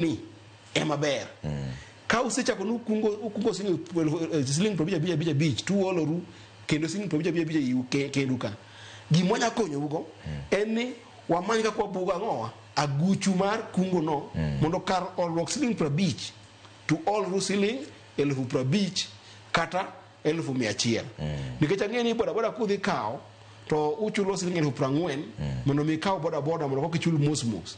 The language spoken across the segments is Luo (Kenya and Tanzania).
Ni ema ber. Ka usechako ni ukungo ukungo siling siling 55 5 5 to uoloru kendo siling 55 5 iu kendu ka. Gima wanya konyou go en ni wamany kaka wabugo ang'owa aguchu mar kungo no mondo kar olruok siling 50 to uolru siling 50,000 kata 100,000. Nikech ang'e ni bodaboda kudhi kawo to uchulo siling 40,000 mondo mi ikaw bodaboda mondo koka ichul mos mos.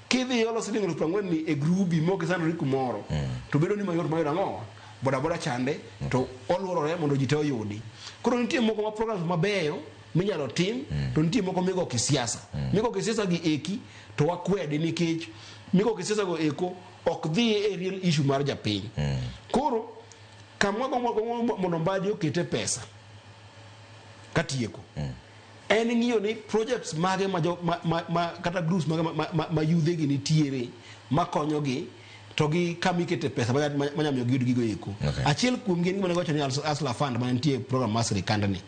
Kidhi iolo siling 40,000 ni e grubi mok isandori kumoro to bedo ni mayot mayudo ang'owa bodaboda chande to oluorore mondo ji te oyudi. Koro nitie moko ma programs mabeyo minyalo tim to nitie moko migo kisiasa. Migo kisiasa gi eki to wakwede nikech migo kisiasa go eko ok dhi e real issue mar japiny. Koro kama wagombo mondo Mbadi okete pesa katieko en ng'iyo ni projects mage ma, jo, ma, ma, ma kata groups mage ma, ma, ma, ma yudhe gi nitiere makonyogi to gi kama ikete pesa manya miyo giyud gigo eko. Achiel kuom gi en gima ne giwacho ni Hustler Fund mane nitie e program mar sirikand ni.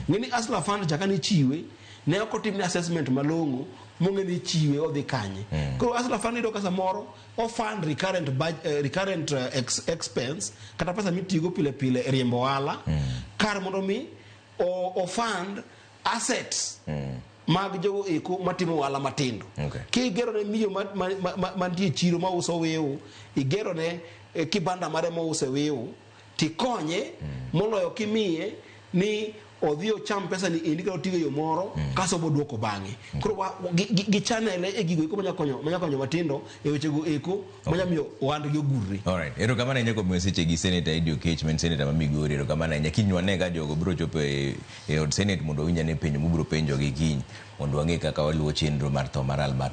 Ng'e ni Hustler Fund cha kane ichiwe ne ok otimne assessment malong'o mong'e ni ichiwe odhi kanye. Koro Hustler Fund iyudo ka samoro o fund recurrent, recurrent expense kata pesa mitiyogo pile pile e riembo ohala kar mondo mi o fund assets mag jogo eko matimo ohala matindo. Kigero ne miyo mantie chiro mauso wiu, igero ne kibanda mare mouse wiu, tikonye moloyo kimiye ni odhi ocham pesa ni endi kata otigo e yo moro kasto obo duoko bang'e. Koro gi channel e gigo eko manya konyo matindo e wechego eko manya miyo ohandgi ogurre. Alright. Erokamano ahinya kuom miyo seche gi Senator Eddy Oketch ma en Senator ma Migori. Erokamano ahinya. Kiny wane ka jogo biro chopo e od Senate mondo wawinj ane penjo mubiro penjogi kiny mondo wang'e kaka waluwo chenro mar tho mar Albert.